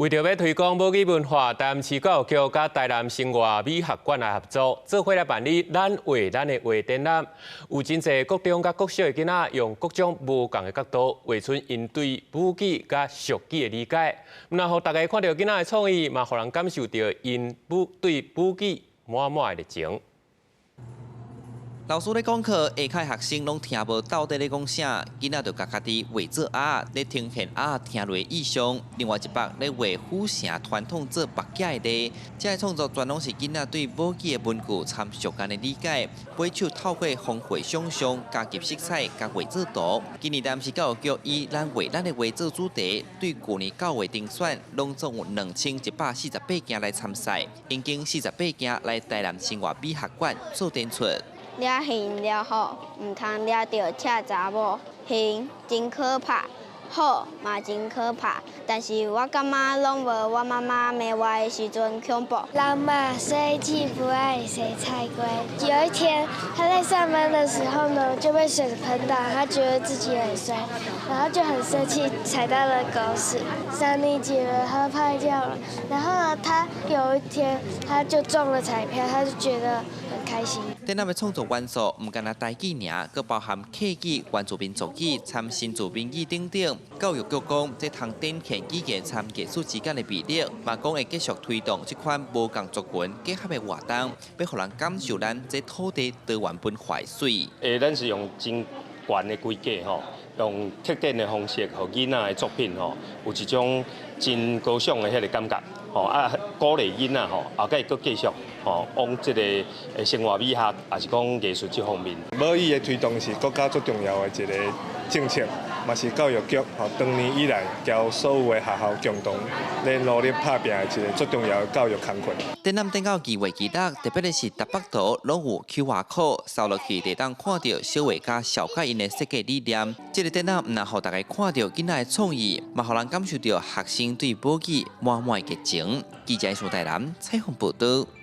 為著欲推廣母語文化，台南市教育局佮台南生活美學館來合作，做伙來辦理咱畫咱的畫展覽。有真濟國中佮國小的囡仔，用各種無仝的角度畫出𪜶對母語佮俗語的理解。毋但予大家看著囡仔的創意，嘛予人感受著𪜶對母語滿滿的熱情。老師咧講課，下跤學生攏聽無到底咧講啥，囡仔就共家己畫做鴨，咧呈現鴨聽落意象。另外一幅咧畫府城傳統做目鏡的咧，這个創作全攏是囡仔對母語的文具參俗間的理解，尾手透過豐富想像，加入色彩，共畫做圖。今年台南市教育局以咱畫咱的畫做主題，對舊年9月甄選，攏總有2148件來參賽，已經48件來台南生活美學館做展出。掠熊掠虎，毋通掠著赤查某。熊真可怕，虎嘛真可怕，但是我感覺攏無我媽媽罵我的時陣恐怖。老馬生氣不愛洗菜龜。有一天他在上班的時候呢，就被水噴到，他覺得自己很衰，然後就很生氣，踩到了狗屎。三年級了，他派掉了。然後呢，他有一天他就中了彩票，他就覺得很開心。展覽的創作元素毋干焦台語爾，閣包含客語、原住民族語、參新住民語等等。教育局講，這通展現語言參藝術之間的魅力，嘛講會繼續推動這款無仝族群結合的活動，欲予人感受咱這土地多元文化的媠。咱是用真懸的規格吼，用特展的方式，予囡仔的作品吼，有一種真高尚的彼个感覺。吼啊，鼓勵囡仔吼，後蓋閣繼續吼往這個生活美學，抑是講藝術這方面。母語的推動是國家最重要的一個政策，嘛是教育局吼長年以來交所有的學校共同咧努力拍拚的一個最重要的教育工課。展覽展到2月26，特別的是逐幅圖攏有 QR code，掃落去就當看著小畫家紹介𪜶的設計理念。這个展覽毋但予大家看著囡仔的創意，嘛予人感受著學生對母語滿滿的熱情。記者蘇台南採訪報導。